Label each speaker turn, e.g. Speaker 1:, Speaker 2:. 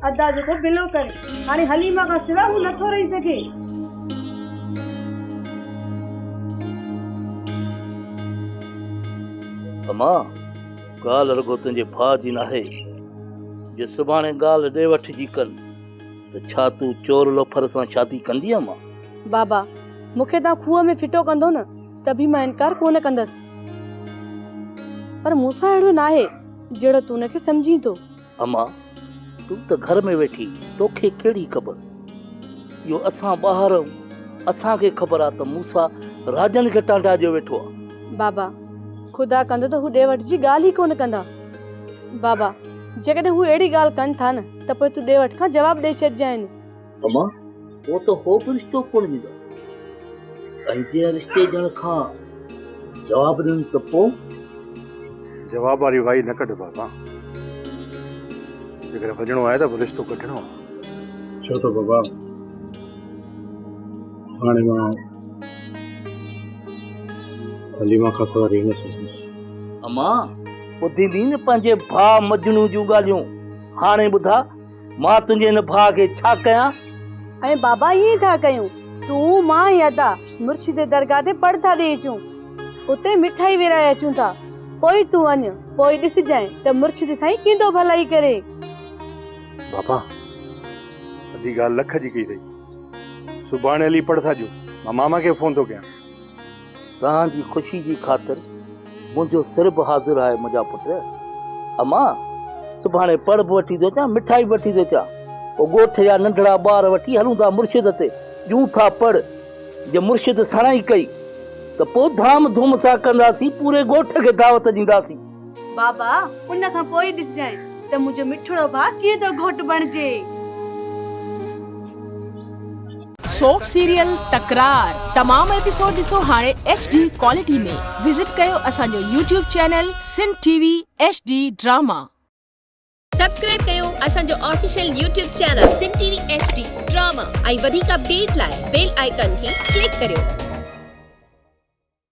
Speaker 1: ادا جيڪو بلو ڪري. هاڻي حليمه کان سواء هو نٿو رهي سگهي.
Speaker 2: اما، ڳالهه رڳو تنهنجي ڀاء جي ناهي. جي سڀاڻي ڳالهه ڏي وٺ جي ڪن ته ڇا تون چور لوفر سان شادي ڪندينء اما؟
Speaker 1: بابا، مون کي توهان کوهه ۾ ڦٽو ڪندو نه ته به مان انڪار ڪونه ڪندس. پر مون سان اهڙو ناهي جهڙو تون ان کي سمجهين ٿو.
Speaker 2: اما، تون ته گهر ۾ ويٺي، توکي ڪهڙي خبر؟ اهو اسان ٻاهر آهيون، اسان کي خبر آ ته موسيٰ راڄن کي ٽانڊا ڏيو ويٺو آ.
Speaker 1: بابا، خدا ڪندو ته هو ڏي وٺ جي ڳالهه ئي ڪونه ڪندا. بابا، جيڪڏهن هو اهڙي ڳالهه ڪن ٿا نه ته پوء تون ڏي وٺ کان جواب ڏئي ڇڏجانء.
Speaker 2: اما، پوء ته هو به رشتو ڪونه ڏيندا. ۽ جي رشتي ڏيڻ کان جواب ڏين ته پوء؟
Speaker 3: جواب واري وائي نه ڪڍ بابا. جيڪڏهن وڃڻو آهي ته پوء رشتو ڪڍڻو آهي. ڇو ته بابا هاڻي مان حليمه کان سواء رهي نه سگهندس.
Speaker 2: اما، ٻڌيندين نه پنهنجي ڀاء مجنون جون ڳالهيون. هاڻي ٻڌاء مان تنهنجي هن ڀاء کي ڇا ڪيان؟
Speaker 1: ۽ بابا ائين ٿا ڪيون، تون، مان ۽ ادا مرشد جي درگاهه تي پڙ ٿا ڏيئي اچون. اتي مٺائي ورهائي اچون ٿا. پوء تون وڃ، پوء ڏسجانء ته مرشد سائين ڪيئن ٿو ڀلائي ڪري.
Speaker 3: بابا، ادي ڳالهه لک جي ڪئي اٿئي. سڀاڻي هلي پڙ ٿا ڏيون. مان ماما کي فون ٿو ڪيان.
Speaker 2: توهان جي خوشي جي خاطر منهنجو سر به حاضر آهي منهنجا پٽ. اما، سڀاڻي پڙ به وٺي ٿو اچان، مٺائي به وٺي ٿو اچان. پوء ڳوٺ جا ننڍڙا ٻار وٺي هلون ٿا مرشد تي، ڏيون ٿا پڙ. جي مرشد سڻائي ڪئي ته پوء ڌام ڌوم سان ڪنداسين، پوري ڳوٺ کي دعوت ڏينداسين.
Speaker 1: بابا، ان کان پوء ئي ڏسجانء ته منهنجو مٺڙو ڀاء ڪيئن ٿو گهوٽ بڻجي.
Speaker 4: سوپ سيريل تڪرار تمام ايپيسوڊ ڏسو هاڻي ايڇ ڊي ڪوالٽي ۾ وزٽ ڪيو اسان جو YouTube channel Sindh T V H D drama.
Speaker 5: Subscribe ڪيو اسان جو official YouTube channel Sindh T V H D drama ۽ وڌيڪ اپڊيٽ لاء بيل آئيڪان کي ڪلڪ ڪريو.